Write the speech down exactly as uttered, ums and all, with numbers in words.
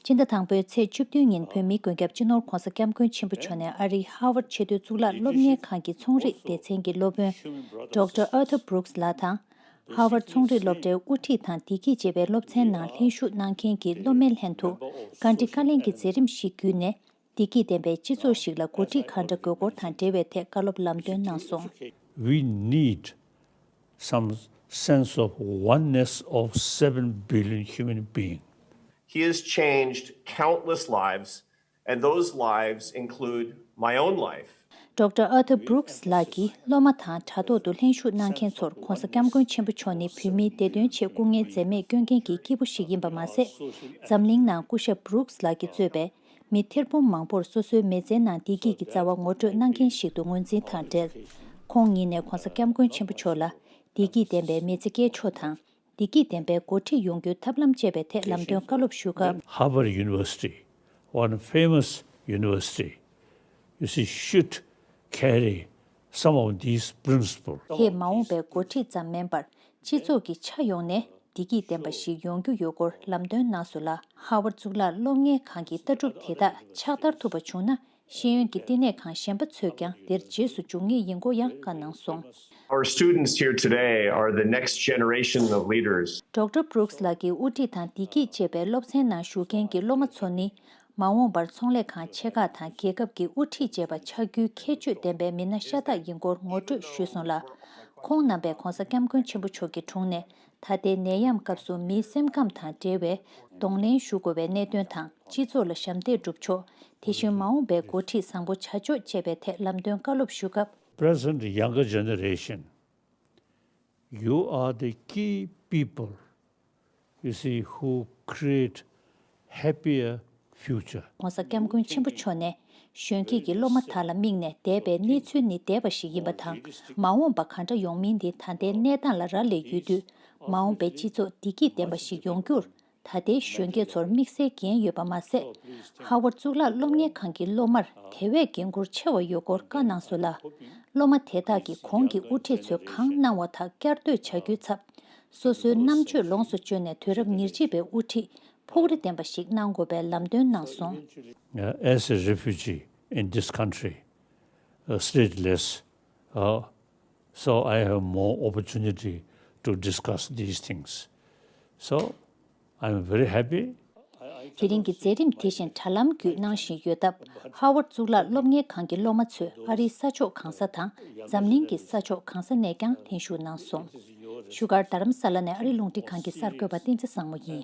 སྤྱི་ཟླ་དང་པོའི་ཚེས་བཅུ་བདུན་ཉིན་བོད་མིའི་མགོན་སྐྱབས་སྤྱི་ནོར་༧གོང་ས་༧སྐྱབས་མགོན་ཆེན་པོ་མཆོག་ནས་ཨ་རིའི་ཧར་ཝརཌ་ཆེས་མཐོའི་གཙུག་ལག་སློབ་གཉེར་ཁང་གི་ཚོང་རིག་སྡེ་ཚན་གྱི་སློབ་དཔོན་ཌོག་ཊར་ཨར་ཐར་བྷུ་རུག་སི་ལགས་དང་། ཧར་ཝརཌ་ཚོང་རིག་སློབ་གྲྭའི་དབུ་ཁྲིད་དང་བདེ་སྐྱིད་ཅེས་པའི་སློབ་ཚན་ནང་ལྷན་ཞུགས་གནང་མཁན་གྱི་སློབ་མའི་ལྷན་དུ་བཀའ་འདྲི་བཀའ་ལན་གྱི་མཛད་རིམ་ཞིག་བརྒྱུད་ནས། བདེ་སྐྱིད་ལྡན་པའི་སྤྱི་ཚོགས་ཤིག་ལ་འགོ་ཁྲིད་གང་འདྲ་དགོས་སྐོར་དང་འབྲེལ་བའི་ཐད་བཀའ་སློབ་ལམ་སྟོན་གནང་སོང་། We need some sense of oneness of seven billion human beings. He has changed countless lives, and those lives include my own life. ཌོག་ཊར་ཨར་ཐར་བྷུ་རུག་སི་ལགས་ཀྱིས་སློབ་མ་དང་དྲ་ཐོག་ཏུ་ལྷན་ཞུགས་གནང་མཁན་ཚོར་༧གོང་ས་༧སྐྱབས་མགོན་ཆེན་པོ་མཆོག་ནི་བོད་མིའི་བདེ་དོན་ཆེད་སྐུ་ངལ་འཛེམས་མེད་བསྐྱོན་མཁན་གྱི་སྐྱེས་བུ་ཞིག་ཡིན་པ་མ་ཟད། འཛམ་གླིང་ནང་སྐུ་ཞབས་བྷུ་རུག་སི་ལགས་ཀྱིས་གཙོས་པའི་མི་ཐེར་འབུམ་མང་པོར་སོ་སོའི་མི་ཚེའི་ནང་བདེ་སྐྱིད་ཀྱི་རྩ་བ་ངོ་སྤྲོད་གནང་མཁན་ཞིག་ཏུ་ངོས་འཛིན་དང་འབྲེལ། ཁོང་ཉིད་ནས་༧གོང་ས་༧སྐྱབས་མགོན་ཆེན་པོ་མཆོག་ལ་བདེ་སྐྱིད་ལྡན་པའི་མི་ཚེ་སྐྱེལ་ཕྱོགས་དང་། བདེ་སྐྱིད་ལྡན་པའི་འགོ་ཁྲིད་ཡོང་རྒྱུའི་ཐབས་ལམ་བཅས་པའི་ཐད་ལམ་སྟོན་བཀའ་སློབ་ཞུ་སྐབས། Harvard University, one famous university, you see, should carry some of these principles. དེས་མ་འོངས་པའི་འགོ་ཁྲིད་ཙམ་མིན་པར། སྤྱི་ཚོགས་ཀྱི་ཆ་ཡོངས་ནས་བདེ་སྐྱིད་ལྡན་པ་ཞིག་ཡོང་རྒྱུ་ཡོད་སྐོར་ལམ་སྟོན་གནང་སོང་ལ། ཧར་ཝརཌ་གཙུག་ལག་སློབ་གཉེར་ཁང་གི་ལྟ་གྲུབ་དེ་དག་ཕྱག་བསྟར་ཐུབ་པ་བྱུང་ན། ཤེས་ཡོན་གྱི་བསྟི་གནས་ཁང་གཞན་པ་ཚོས་ཀྱང་འདིར་རྗེས་སུ་འཇུག་ངེས་ཡིན་སྐོར་ཡང་བཀའ་གནང་སོང་། Our students here today are the next generation of leaders. ཌོག་ཊར་བྷུ་རུག་སི་ལགས་ཀྱིས་དབུ་ཁྲིད་དང་བདེ་སྐྱིད་ཅེས་པའི་སློབ་ཚན་ནང་ཞུགས་མཁན་གྱི་སློབ་མ་ཚོ་ནི། མ་འོངས་པར་ཚོང་ལས་ཁང་ཆེ་ཁག་དང་རྒྱལ་ཁབ་ཀྱི་དབུ་ཁྲིད་བཅས་པ་ཆགས་རྒྱུའི་ཁྱད་ཆོས་ལྡན་པའི་མི་སྣ་ཤ་སྟག་ཡིན་སྐོར་ངོ་སྤྲོད་ཞུས་སོང་ལ། ཁོང་རྣམ་པས་༧གོང་ས་༧སྐྱབས་མགོན་ཆེན་པོ་མཆོག་གི་དྲུང་ནས། ད་ལྟའི་ནད་ཡམས་སྐབས་སུ་མིའི་སེམས་ཁམས་དང་འབྲེལ་བའི་གདོང་ལེན་ཞུ་དགོས་པའི་གནད་དོན་དང་། སྤྱི་ཚོགས་ལ་ཞབས་འདེགས་སྒྲུབ་ཕྱོགས། དེ་བཞིན་མ་འོངས་པའི་འགོ་ཁྲིད་བཟང་པོ་བྱ་ཕྱོགས་བཅས་པའི་ཐད་ལམ་སྟོན་བཀའ་སློབ་ཞུ་སྐབས། Present younger generation, you are the key people, you see, who create happier future. ༸གོང་ས་༸སྐྱབས་མགོན་ཆེན་པོ་མཆོག་ནས་གཞོན་སྐྱེས་ཀྱི་སློབ་མ་དག་ལ་དམིགས་ནས་འདས་པའི་གནས་ཚུལ་ནི་འདས་པ་ཞིག་ཡིན་པ་དང་། མ་འོངས་པ་གང་འདྲ་ཡོང་མིན་དེ་ད་ལྟའི་གནས་སྟངས་ལ་རག་ལས་ཡོད་དུས། མ་འོངས་པའི་སྤྱི་ཚོགས་བདེ་སྐྱིད་ལྡན་པ་ཞིག་ཡོང་རྒྱུར། ད་ལྟའི་གཞོན་སྐྱེས་ཚོར་དམིགས་བསལ་འགན་ཡོད་པ་མ་ཟད། ཧར་ཝརཌ་གཙུག་ལག་སློབ་གཉེར་ཁང་གི་སློབ་མར་དེ་བས་འགན་འཁུར་ཆེ་བ་ཡོད་སྐོར་བཀའ་གནང་སོང་ལ། སློབ་མ་དེ་དག་གིས་གོང་གི་དབུ་ཁྲིད་ཚོས་གང་གནང་བ་དག་བསྐྱར་ཟློས་བྱ་རྒྱུའི་ཚབ། སོ་སོའི་རྣམ་དཔྱོད་ལོངས་སུ་སྤྱོད་ནས་དུས་རབས་ཉེར་གཅིག་པའི་དབུ་ཁྲིད་ཕུགས་རེ་ལྡན་པ་ཞིག་གནང་དགོས་པའི་ལམ་སྟོན་གནང་སོང་། Uh, as a refugee in this country, uh, stateless, uh, so I have more opportunity to discuss these things. So I'm very happy. དེ་རིང་གི་མཛད་རིམ་དེ་བཞིན་དྲ་ལམ་བརྒྱུད་གནང་བཞིན་ཡོད་སྟབས། ཧར་ཝརཌ་གཙུག་ལག་སློབ་གཉེར་ཁང་གི་སློབ་མ་ཚོས་ཨ་རིའི་ས་ཕྱོགས་གང་ས་དང་འཛམ་གླིང་གི་ས་ཕྱོགས་གང་ས་ནས་ཀྱང་ལྷན་ཞུགས་གནང་སོང་། བཞུགས་སྒར་རྡ་རམ་ས་ལ་ནས་ཨ་རི་རླུང་འཕྲིན་ཁང་གི་གསར་འགོད་པ་བསྟན་འཛིན་བཟང་མོ་ཡིན།